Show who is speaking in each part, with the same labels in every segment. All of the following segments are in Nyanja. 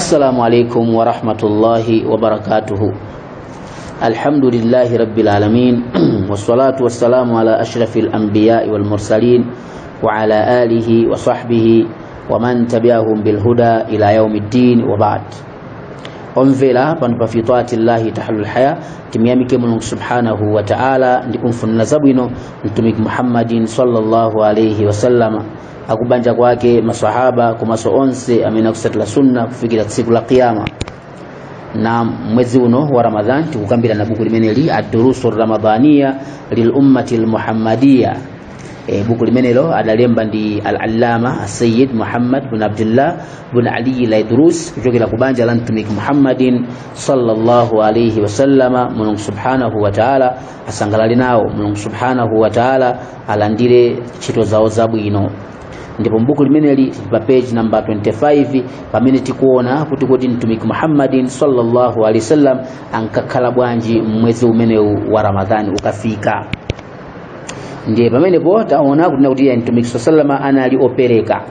Speaker 1: Assalamu alaikum warahmatullahi wabarakatuhu. Alhamdulillahi rabbil alamin, wassalatu wassalamu ala ashrafil anbiya'i wal mursalin wa ala alihi wa sahbihi wa man tabi'ahum bil huda ila yaumiddin, wa ba'd. Omvera pano pa Fi Taati Llahi Tahlul Haya, timuyamike Mulungu subhanahu wa ta'ala ndi kumfunira zabwino Mtumiki Muhammadin sallallahu alayhi wasallama, akubanja kwake, masahaba komanso onse amene akusatira sunna kufikira tsiku la Qiyama. Na mwezi uno wa Ramadhan tikukambirana buku limeneli, Ad-Durusu Ramadhaniya lil Ummati al-Muhammadiyya. Buku limenelo adalemba ndi Al-Allama Sayyid Muhammad bin Abdullah bin Ali Laidrus, kuchokera ku banja la Mtumiki Muhammadin sallallahu alayhi wasallama. Mulungu subhanahu wa ta'ala asangalale nawo, Mulungu subhanahu wa ta'ala alandire ntchito zawo zabwino. Ndipo mbuku limeneli pa page number 25, pamene tikuona kuti Mtumiki Muhammadin sallallahu alaihi wasallam ankakhala bwanji mwezi umenewu wa Ramadhani ukafika. Ndiye pamenepo taona kuti Mtumiki sallallahu anali opereka.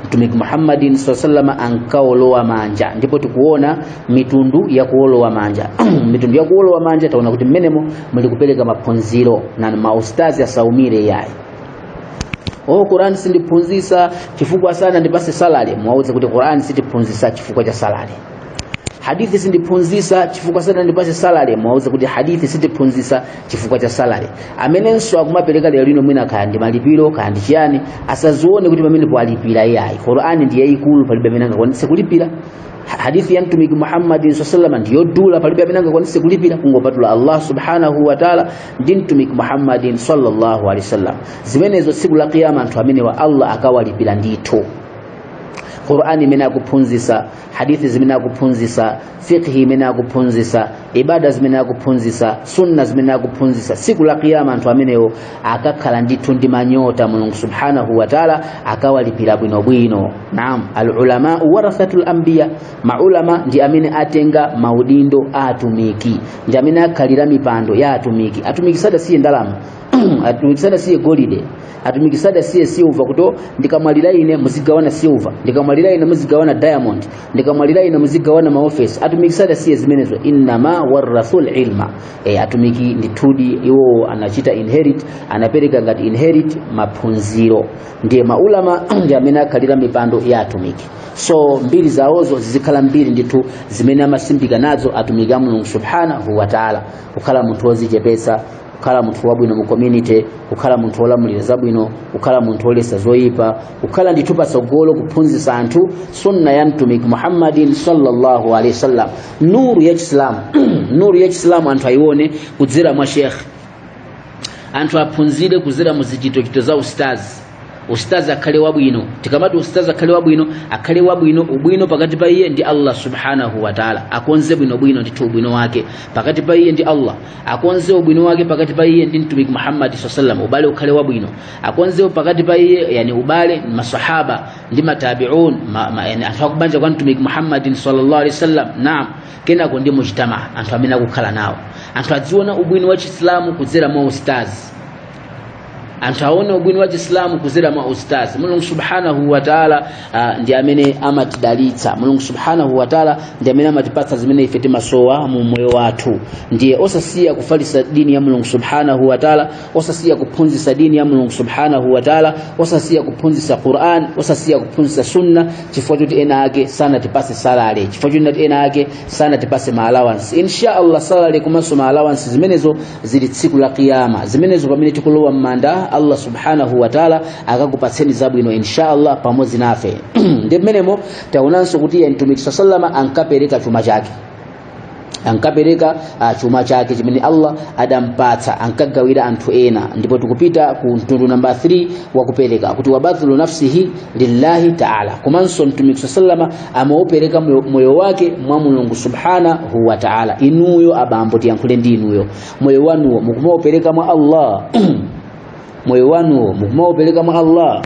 Speaker 1: Mtumiki Muhammadin sallallahu ankaolowa manja, ndipo tikuona mitundu ya kuolowa manja. Mitundu ya kuolowa manja, taona kuti mmenemo muli kupereka maphunziro na maustazi asaumire yayi. "Oh, Qur'an sindiphunzisa chifukwa sana ndipase salary." Mwauze kuti Qur'an sitiphunzisa chifukwa cha salary. "Hadithi sindiphunzisa chifukwa sana ndipase salary." Mwauze kuti hadithi sitiphunzisa chifukwa cha salary. Amenenso akumapereka lero lino, mwina kaya ndi malipiro, kaya ndi chiyani, asazione kuti pamenepo alipira iyayi. Qur'an ndi yayikulu, palibe amene angakwanitse kulipira. Hadithi ya Mtumiki Muhammadin sallallahu ndiyodula, palibe amene angakwanitse kulipira kungopatula Allah subhanahu wa ta'ala ndi Mtumiki Muhammadin sallallahu alaihi wasallam. Zimenezo tsiku la Qiyama anthu amenewa Allah akawalipira ndithu. Qur'ani imene akuphunzisa, hadithi zimene akuphunzisa, fiqhi imene akuphunzisa, ibada zimene akuphunzisa, sunna zimene akuphunzisa, tsiku la Qiyama anthu amenewo akakhala ndithu ndi manyota. Mulungu subhanahu wa ta'ala akawalipira bwinobwino. Naam, alulamau warathatul anbiya, maulama ndi amene atenga maudindo a atumiki, ndi amene akhalira mipando ya atumiki. Atumiki sadasiye ndalama, atumiki sadasiye golide, atumiki sadasiye silver, kuti "Ndikamwalira ine muzigawana silver, ndikamwalira ine muzigawana diamond, ndikamwalira ine muzigawana maofesi." Atumiki sadasiye zimenezo. Innama warathul ilma. Atumiki ndithudi iwo anachita inherit, anapereka ngati inherit maphunziro. Ndiye maulama ndi amene akhalira mipando ya atumiki. So mbiri zawozo zizikhala mbiri ndithu zimene amasimbika nazo atumiki a Mulungu subhanahu wa ta'ala: kukhala munthu wozichepetsa, kukhala munthu wabwino mu community, kukhala munthu wolamulira zabwino, kukhala munthu wolesa zoyipa, kukhala ndithu patsogolo kuphunzitsa anthu sunna ya Mtumiki Muhammadin sallallahu alaihi wasallam. Nuru ya Chisilamu, nuru ya Chisilamu anthu ayione kudzera mwa shekh, anthu aphunzire kudzera mu zichitochito za ustazi. Ustazi akhale wabwino. Tikamati ustazi akhale wabwino, akhale wabwino ubwino pakati pa iye ndi Allah subhanahu wa ta'ala. Akonze bwinobwino ndithu ubwino wake pakati pa iye ndi Allah, akonze ubwino wake pakati pa iye ndi Mtumiki Muhammad sallam, ubale ukhale wabwino. Akonze pakati pa iye, yani ubale masahaba ndi matabiun, yani anthu akubanja kwa Mtumiki Muhammadin sallallahu alaihi wasallam. Naam, kenako ndi mujtama, anthu amene akukhala nawo. Anthu adziona ubwino wa Chisilamu kudzera mwa ustazi, anthu aone ubwino wa Chisilamu kudzera mwa ustazi. Mulungu subhanahu wa ta'ala ndi amene amatidalitsa. Mulungu subhanahu wa ta'ala ndi amene amatipatsa zimene ife timasowa mu moyo wathu. Ndiye osasiya kufalisa dini ya Mulungu subhanahu wa ta'ala, osasiya kuphunzitsa dini ya Mulungu subhanahu wa ta'ala, osasiya kuphunzitsa Quran, osasiya kuphunzitsa sunna chifukwa choti ena ake sanatipase salary, chifukwa choti ena ake sanatipase ma allowance. Insha Allah, salary komanso ma allowance zimenezo zili tsiku la Qiyama. Zimenezo pamene tikulowa m'manda, Allah subhanahu wa ta'ala akakupatseni zabwino insha Allah pamodzi nafe. Ndi mmenemo taonanso kuti iye Mtumiki sallama ankapereka chuma chake, ankapereka chuma chake chimene Allah adampatsa, ankagawira anthu ena. Ndipo tikupita ku mtundu namba 3 wakupereka, kuti wabadhulu nafsihi lillahi ta'ala. Komanso Mtumiki sallama amaupereka moyo wake mwa Mulungu subhanahu wa ta'ala. Inuyo abambo, tiyankhule ndi inuyo, moyo wanuwo mukumaupereka mwa Allah? Moyo wanuwo mukumaupereka mwa Allah?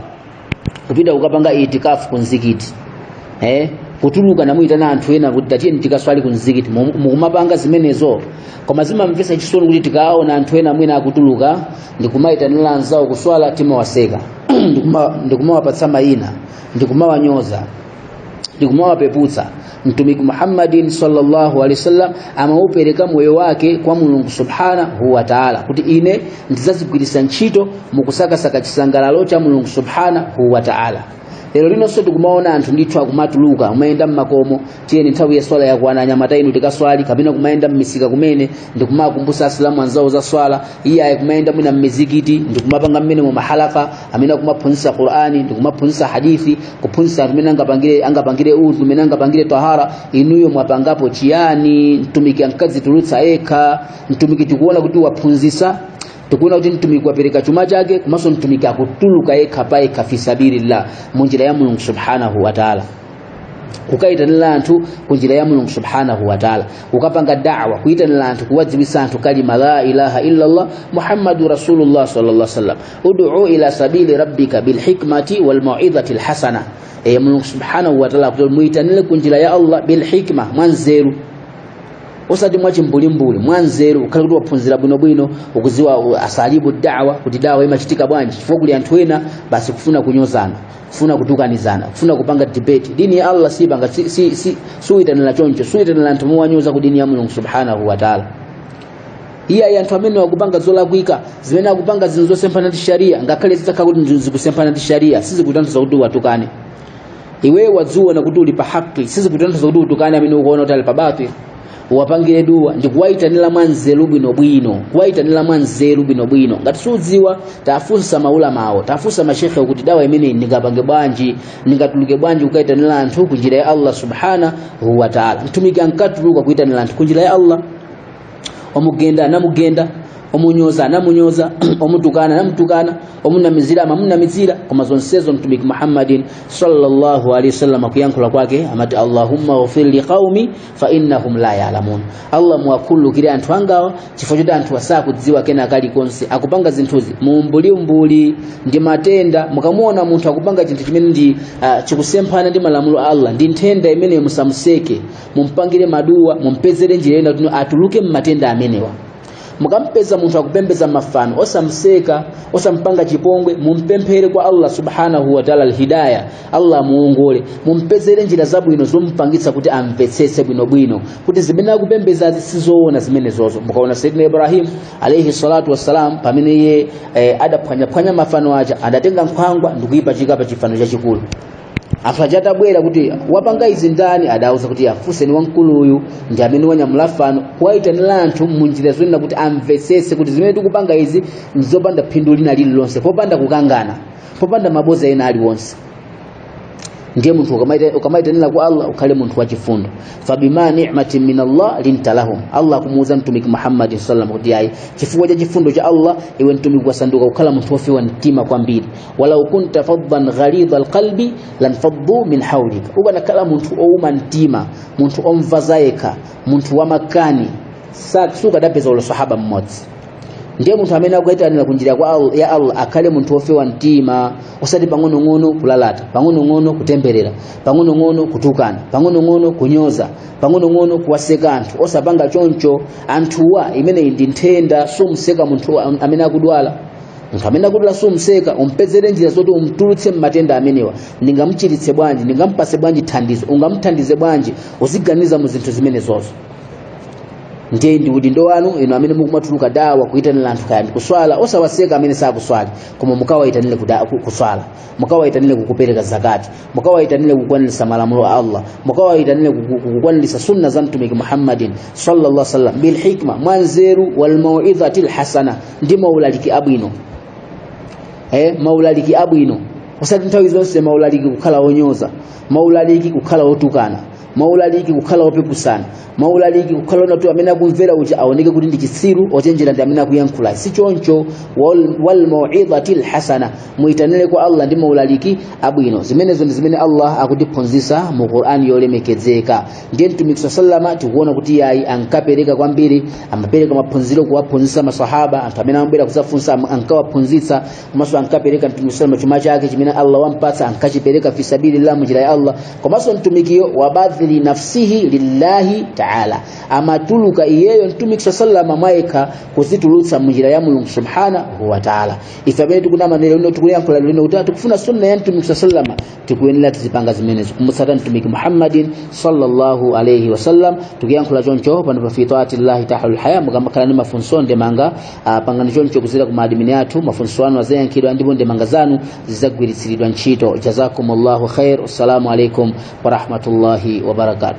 Speaker 1: Kupita kukapanga itikafu ku mzikiti, kutuluka namuyitana anthu ena kuti "Tatiyeni tikaswali ku mzikiti," mukumapanga zimenezo? Koma zimamvetsa chisoni kuti tikaona anthu ena mwina akutuluka ndikumayitanira anzawo kuswala, timawaseka, ndikumawapatsa mayina, ndikumawanyoza. ndikumawapeputsa. Mtumiki Muhammadin sallallahu alaihi wasallam amaupereka moyo wake kwa Mulungu subhanahu wa ta'ala, kuti ine ndizazigwiritsa ntchito mukusakasaka chisangalalo cha Mulungu subhanahu wa ta'ala. Lero linonso tikumaona anthu ndithu akumatuluka kumayenda mmakomo, tiyeni nthawi ya swala yakwana, anyamata inu tikaswali, kapena kumayenda mmisika kumene ndikumakumbutsa asilamu anzawo za swala. Iye ayi kumayenda mwina mmizikiti ndikumapanga mmene mu mahalaka amene akumaphunzitsa Qur'ani ndikumaphunzitsa hadithi, kuphunzitsa anthu amene angapangire udhu, amene angapangire tahara. Inuyo mwapangapo chiyani? Mtumiki ankadzitulutsa yekha. Mtumiki tikuona kuti waphunzitsa, tikuona kuti mtumiki wapereka chuma chake, komanso mtumiki akutuluka yekha pa yekha fi sabilillah, mu njira ya Mulungu subhanahu wa ta'ala, kukayitanira anthu ku njira ya Mulungu subhanahu wa ta'ala, kukapanga da'wa, kuyitanira anthu, kuwadziwitsa anthu kalima la ilaha illallah Muhammadu rasulullah sallallahu alaihi wasallam, ud'u ila sabili rabbika bil hikmati wal mau'izati al hasana. Mulungu subhanahu wa ta'ala kuti muyitanire ku njira ya Allah bil hikma, mwanzeru, osati mwachimbulimbuli, mwanzeru, ukhale kuti waphunzira bwinobwino, ukuziwa asalibu da'wa, kuti da'wa imachitika bwanji. Chifukwa kuli anthu ena basi kufuna kunyozana, kufuna kutukanizana, kufuna kupanga debate. Dini ya Allah sipanga suyitanira choncho, suyitanira anthu muwanyoza ku dini ya Mulungu subhanahu wa ta'ala. Iye anthu amene akupanga zolakwika, zimene akupanga zinthu zosemphana ndi sharia, ngakhale zitakhala kuti zikusemphana ndi sharia, sizikutanthauza kuti watukane. Iwe wadziona kuti uli pa haki, sizikutanthauza kuti utukane amene ukuona kuti ali pa batil. Wapangire duwa ndikuwayitanira mwanzeru bwinobwino, kuwayitanira mwanzeru bwinobwino. Ngati sudziwa, tafunsa maulamawo, tafunsa mashekhe kuti dawa imeneyi ndingapange bwanji, ndingatuluke bwanji kukayitanira anthu ku njira ya Allah subhanahu wa ta'ala. Mtumiki ankatuluka kuyitanira anthu ku njira ya Allah, omugenda anamugenda, omunyoza anamunyoza, omutukana anamutukana, omunamizira amamunamizira. Koma zonsezo Mtumiki Muhammadin sallallahu alaihi wasallam kuyankhula kwake amati Allahumma ghfir li qaumi fa innahum la ya'lamun, Allah muwakhululukire anthu angawa chifukwa choti anthu asakudziwa kena kalikonse, akupanga zinthuzi mumbulimbuli ndi matenda. Mukamuona munthu akupanga chinthu chimene ndi chikusemphana ndi malamulo a Allah, ndi nthenda imene, musamuseke, mumpangire maduwa, mumpezere njira ina kuti atuluke mmatenda amenewa. Mukampeza munthu akupembedza mafano, osamseka, osampanga chipongwe, mumpemphere kwa Allah subhanahu wa ta'ala alhidaya, Allah muongole, mumpezere njira zabwino zompangitsa kuti amvetsetse bwinobwino kuti zimene akupembedzazi sizoona zimene zozo. Mukaona Sayyidina Ibrahim alayhi salatu wassalam, pamene iye adaphwanyaphwanya mafano aja, adatenga nkhwangwa ndikuyipachika pa chifano chachikulu. Anthu aja atabwera kuti wapanga izi ndani, adauza kuti afunseni wamkuluyu ndi amene wanyamula fano. Kuwayitanira anthu munjira zonena kuti amvetsetse kuti zimene tikupanga izi ndizopanda phindu lina lililonse, popanda kukangana, popanda maboza ena aliwonse. Ndiye munthu ukamayitanira kwa Allah ukhale munthu wachifundo. Fabima ni'matin min Allah linta lahum, Allah kumuuza Mtumiki Muhammad sallallahu kuti ayi, chifukwa cha chifundo cha Allah iwe mtumiki wasanduka kukhala munthu wofewa mtima kwambiri. Walau kunta faddan ghalidha alqalbi lanfaddu min hawlika, ukanakhala munthu ouma mtima, munthu omva zayekha, munthu wamakani, sukadapeza ulo sahaba mmodzi. Ndiye munthu amene akuyitanira kunjira kwa ya Allah akhale munthu wofewa mtima, osati pang'onong'ono kulalata, pang'onong'ono kutemberera, pang'onong'ono kutukana, pang'onong'ono kunyoza, pang'onong'ono kuwaseka anthu. Osapanga choncho anthuwa, imeneyi ndi nthenda. Sumseka munthu amene akudwala, munthu amene akudwala sumseka, umpezere njira zoti umtulutse mmatenda amenewa. Ndingamuchiritse bwanji? Ndingampase bwanji thandizo? Ungamuthandize bwanji? Uziganiza mu zinthu zimene zozo. Ndiye ndi udindo wanu inu amene mukumatuluka dawa kuyitanira anthu kaya kuswala, osawaseka amene sakuswali, koma mukawayitanire kuswala, mukawayitanire kukupereka zakati, mukawayitanire kukwanirisa malamulo a Allah, mukawayitanire kukwanirisa sunna za Mtumiki Muhammadin sallallahu alaihi wasallam bil hikma, mwanzeru, wal mau'izati hasana, ndi maulaliki abwino. Maulaliki abwino, osati nthawi zonse maulaliki kukhala onyoza, maulaliki kukhala otukana, maulaliki kukhala opepusana, maulaliki kukhala onatu amene akumvera uja aoneke kuti ndi chitsiru, ochenjera ndi amene akuyankhula. Si choncho. Wal mau'izati alhasana, muyitanire kwa Allah ndi maulaliki abwino. Zimenezo ndi zimene Allah akutiphunzitsa mu Qur'ani yolemekezeka. Ndiye Mtumiki sallama tikuona kuti yayi ankapereka kwambiri, amapereka maphunziro kuwaphunzitsa masahaba, anthu amene amabwera kuzafunsa ankawaphunzitsa. Komanso ankapereka Mtumiki sallama chuma chake chimene Allah wampatsa, ankachipereka fi sabilillah, munjira ya Allah. Komanso mtumikiyo wabadhili nafsihi lillahi Ta'ala. Amatuluka iyeyo Mtumiki sallama mwayekha kuzitulutsa munjira ya Mulungu Subhanahu wa Ta'ala. Ife amene tikunama lero, tikuyankhula lero kuti tikufuna sunna ya Mtumiki sallama, tikuyenera tizipanga zimenezo, kumutsata Mtumiki Muhammadin sallallahu alayhi wasallam. Tikuyankhula choncho pano pa Fi Taatillahi Tahlul Haya. Mukamakhala ndi mafunso, ndemanga, pangani choncho kuzira ku ma admin athu. Mafunso anu azayankhidwa ndipo ndemanga zanu zidzagwiritsiridwa ntchito. Jazakumullahu khair. Assalamu alaikum warahmatullahi wabarakatuh.